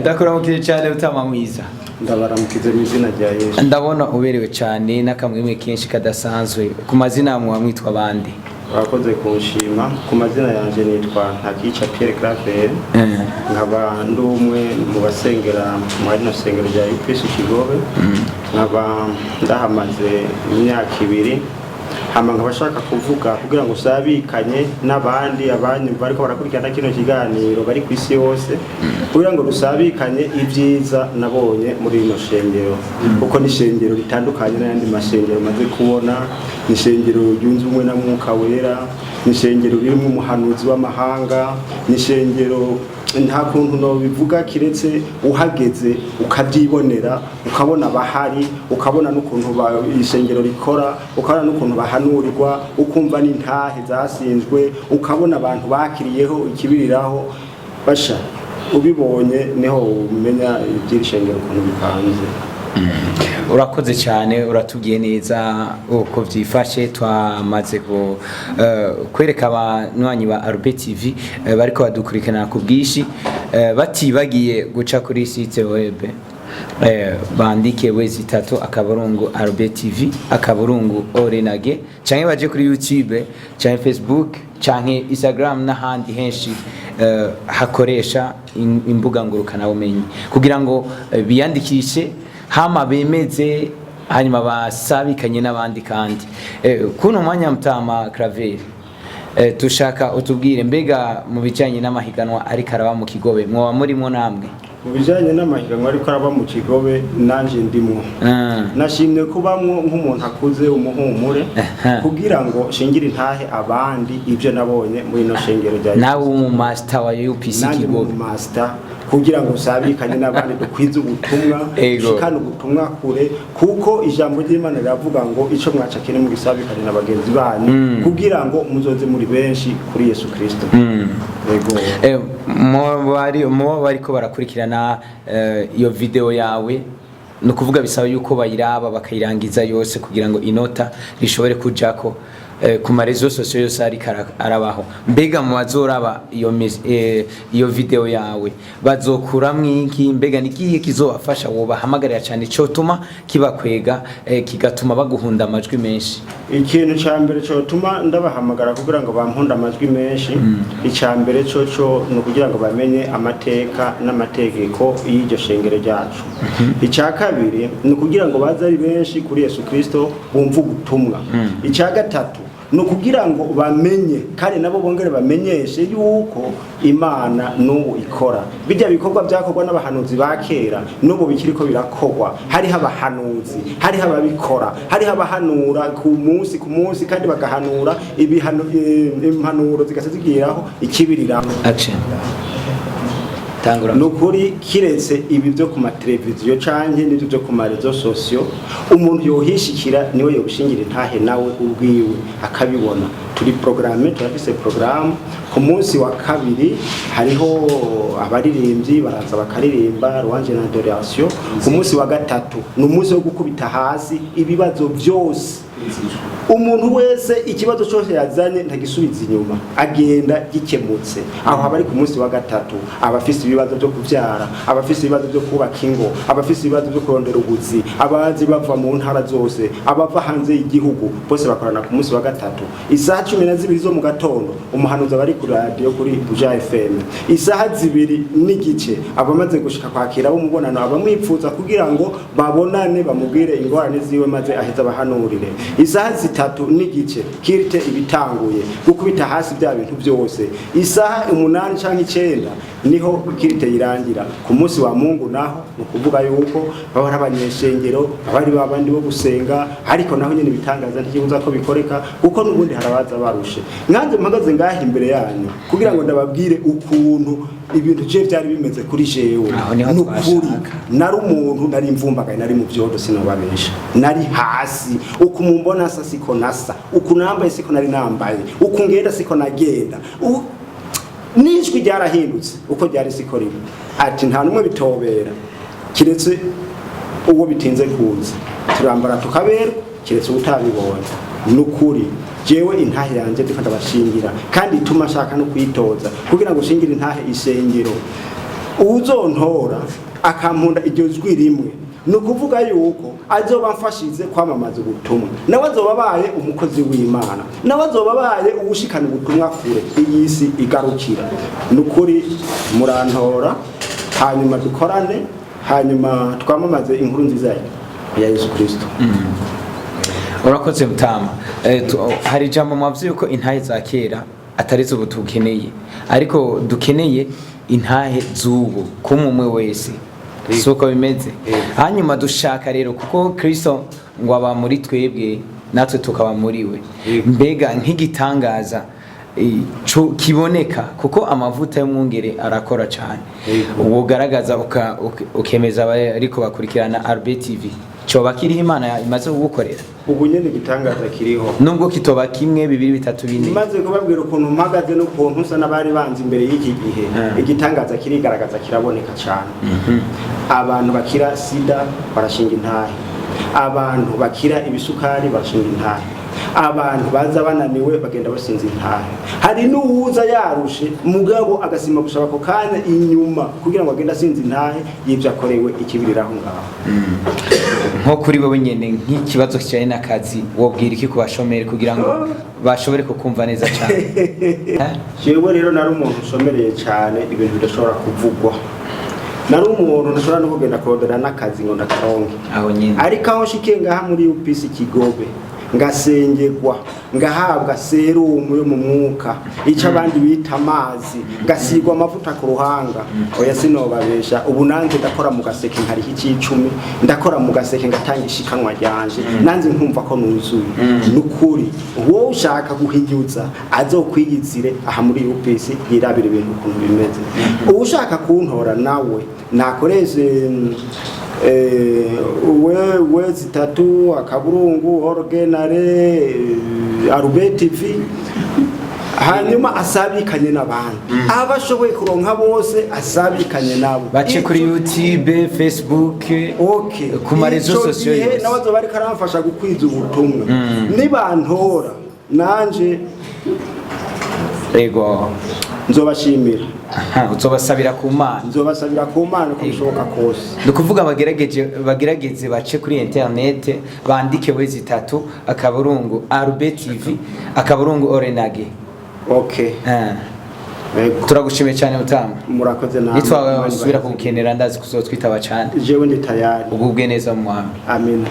Ndakuramukije cyane, Mutama mwiza. Ndabaramukize mu izina rya Yesu. Ndabona uberewe cyane n'akamwemwe kenshi kadasanzwe. Ku mazina muba mwitwa bande? Urakoze kunshima. Ku mazina yanjye nitwa Ntakica Pierre Claver, nkaba ndi umwe mu basengera muri rino sengero rya UPC Kigobe, nkaba ndahamaze imyaka 2. Hama nkaba ashaka kuvuga kugira ngo usabikanye n'abandi abanyumva ariko barakurikirana kino kiganiro bari ku isi yose, kugira ngo dusabikanye ibyiza nabonye muri rino shengero, kuko ni ishengero ritandukanye n'ayandi mashengero maze kubona. Ni ishengero ryunze ubumwe na Mwuka Wera, ni ishengero ririmo umuhanuzi w'amahanga, ni ishengero nta kuntu nobivuga kiretse uhageze ukabyibonera, ukabona abahari, ukabona n'ukuntu ishengero rikora, ukabona n'ukuntu bahanurirwa, ukumva n'intahe zasinzwe, ukabona abantu bakiriyeho ikibiriraho basha. Ubibonye niho umenya iby'iri shengero ukuntu bipanze. Urakoze cyane, uratubwiye neza uko byifashe. Twamaze kwereka abanywanyi ba Albert TV bariko badukurikirana ku bwinshi, batibagiye guca kuri site web, bandike w3.albertv.org, canke baje kuri YouTube canke Facebook canke Instagram n'ahandi henshi hakoresha imbuga ngurukanabumenyi, kugira ngo biyandikishe, hama bemeze, hanyuma basabikanye n'abandi. Kandi kuno mwanya, Mutama Claver, tushaka utubwire, mbega mu bijyanye n'amahiganwa ariko araba mu Kigobe, mwoba murimo namwe? Mu bijyanye n'amahiganwa ariko araba mu Kigobe, nanjye ndimwo. Nashimye kubamwo nk'umuntu akuze umuhumure, kugira ngo shingire intahe abandi ibyo nabonye muri ino shengero rya Nawe umu master wa UPC Nanjye mu Kigobe. master, kugira ngo nsabikanye n'abandi, dukwize ubutumwa, dushikane ubutumwa kure, kuko ijambo ry'Imana riravuga ngo ico mwaca kiri mu gisabikanye na bagenzi banyu, kugira ngo muzoze muri benshi kuri Yesu Kristo. Ego. Mu bariko barakurikirana iyo video yawe, ni ukuvuga bisaba yuko bayiraba bakayirangiza yose kugira ngo inota rishobore kujako ku ma réseaux sociaux yose ariko arabaho. Mbega mu bazoraba iyo video yawe bazokuramwo iki? Mbega ni ikihe kizobafasha wobahamagarira cyane cotuma kibakwega, kigatuma baguhunda amajwi menshi? Ikintu ca mbere cotuma ndabahamagara kugira ngo bampunde amajwi menshi, ica mbere coco ni ukugira ngo bamenye amateka n'amategeko y'iryo shengero ryacu. Icya kabiri ni ukugira ngo baze ari benshi kuri Yesu Kristo, bumve ubutumwa. Icya gatatu ni ukugira ngo bamenye kandi nabo bongere bamenyeshe yuko Imana n'ubu ikora bijya bikorwa byakorwa n'abahanuzi ba kera, n'ubu bikiriko birakorwa. Hariho abahanuzi, hariho ababikora, hariho abahanura ku munsi ku munsi, kandi bagahanura ibihano, impanuro zigasa zigiraho ikibiriraho. Action, tangura. Ni ukuri, kiretse ibi byo ku mateleviziyo canke n'ibyo byo ku ma réseaux sociaux, umuntu yohishikira niwe yobishingira intahe nawe ubwiwe akabibona. Turi programme, turafise programme. Ku munsi wa kabiri hariho abaririmbyi baraza bakaririmba louange na adoration. Ku munsi wa gatatu ni umunsi wo gukubita hasi ibibazo byose. Umuntu wese ikibazo cyose yazanye ntagisubiza inyuma, agenda gikemutse. Aho haba ari ku munsi wa gatatu. Abafise ibibazo byo kubyara, abafise ibibazo byo kubaka ingo, abafise ibibazo byo kurondera ubuzi, abazi bava mu ntara zose, abava hanze y'igihugu, bose bakorana ku munsi wa gatatu isaha 12 zo mu gatondo. Umuhanuzi aba ari kuri radiyo kuri Buja FM. Isaha 2:30 abamaze gushika kwakira abo mubonano, abamwipfuza kugira ngo babonane, bamubwire ingorane ziwe, maze aheze abahanurire. Isaha 3:30 culte ibitanguye gukubita hasi bya bintu byose. Isaha 8 canke 9 niho culte yirangira. Ku munsi wa Mungu naho ni ukuvuga yuko baba ari abanyeshengero, baba ari babandi bo gusenga, ariko naho nyene ibitangaza ntikibuza ko bikoreka, kuko n'ubundi harabaza barushe. Nkanze mpagaze ngaha imbere yanyu kugira ngo ndababwire ukuntu ibintu je byari bimeze kuri jewe. Aho niho Nukuri, twashaka. nari umuntu, nari mvumbagaye, nari mu byondo, sinobabesha, nari hasi. Uku mumbona nsa siko nasa, uku nambaye siko nari nambaye, uku ngenda siko nagenda. N'ijwi ryarahindutse, uko ryari siko riri. Ati nta numwe bitobera kiretse uwo bitinze kuza. Turambara tukaberwa kiretse utabibonye. Nukuri jewe intahe yanjye ndiko ndabashingira, kandi ituma nshaka no kuyitoza kugira ngo ushingire intahe isengero. Uwuzontora akampunda iryo jwi rimwe, ni ukuvuga yuko azoba amfashize kwamamaza ubutumwa, nawe azoba abaye umukozi w'Imana, nawe azoba abaye uwushikana ubutumwa kure iyi si igarukira. Ni ukuri murantora, hanyuma dukorane, hanyuma twamamaze inkuru nziza ya Yesu Kirisito. Urakoze, mutama. Hari ijambo mwavuze yuko intahe za kera atari zo ubu dukeneye, ariko dukeneye intahe z'ubu kumwe umwe wese, si uko bimeze? Hanyuma dushaka rero, kuko Kristo ngo aba muri twebwe, natwe tukaba muri we. Mbega nk'igitangaza kiboneka, kuko amavuta y'umwungere arakora cyane, ugaragaza ukemeza ariko bakurikirana RB TV, coba kiriho Imana imaze kugukorera? Ubu nyine igitangaza kiriho. Nubwo kitoba kimwe, bibiri, bitatu, bine. Maze kubabwira ukuntu mpagaze n'ukuntu usa n'abari banze imbere y'iki gihe, igitangaza kirigaragaza, kiraboneka cyane. Abantu bakira sida barashinga intahe, abantu bakira ibisukari barashinga intahe, abantu baza bananiwe bagenda basinze intahe. Hari n'uwuza yarushe, mugabo agasima gusaba ako kanya inyuma kugira ngo agende asinze intahe y'ibyo akorewe ikibiriraho ngaho. Nko kuri wowe nyene, nk'ikibazo kijanye n'akazi, wobwira iki ku bashomeri kugira ngo bashobore kukumva neza cyane? Eh? Jewe rero nari umuntu ushomereye cyane, ibintu bidashobora kuvugwa. Nari umuntu ntashobora no kugenda kurondera n'akazi ngo ndakaronke. Aho nyene. Ariko aho nshikiye ngaha muri UPC Kigobe, ngasengerwa, ngahabwa serumu yo mu mwuka, icyo abandi bita amazi, ngasigwa amavuta ku ruhanga, oya, sinobabesha. Ubu nanjye ndakora mu gaseke nkariha icy'icumi, ndakora mu gaseke ngatanga ishikanwa ryanje, nanjye nkumva ko nuzuye. Nukuri wowe ushaka guhinyuza azokwiyizire aha muri UPC, yirabira ibintu ukuntu bimeze. Ushaka kuntora nawe nakoreshe we zitatu akaburungu orgenare arube TV, hanyuma asabikanye n'abandi abashoboye kuronka bose, asabikanye nabo. Bace kuri YouTube, Facebook, ku ma réseaux Ico sociaux gihe yose. nawe azoba ariko aramfasha gukwiza ubutumwa. Nibantora nanje nzobashimira. Aha, uzobasabira ku Mana. Nzobasabira ku Mana uko bishoboka kose. Ni ukuvuga bagerageze bace kuri internet, bandike we zitatu akaburungu RB TV akaburungu orenage. Ah. Yego. Turagushimiye cyane, mutama. Murakoze namwe. Nitwasubira kugukenera, ndazi kuzotwitaba cyane. Jewe ndi tayari. Ugubwe neza mu mwami. Amina.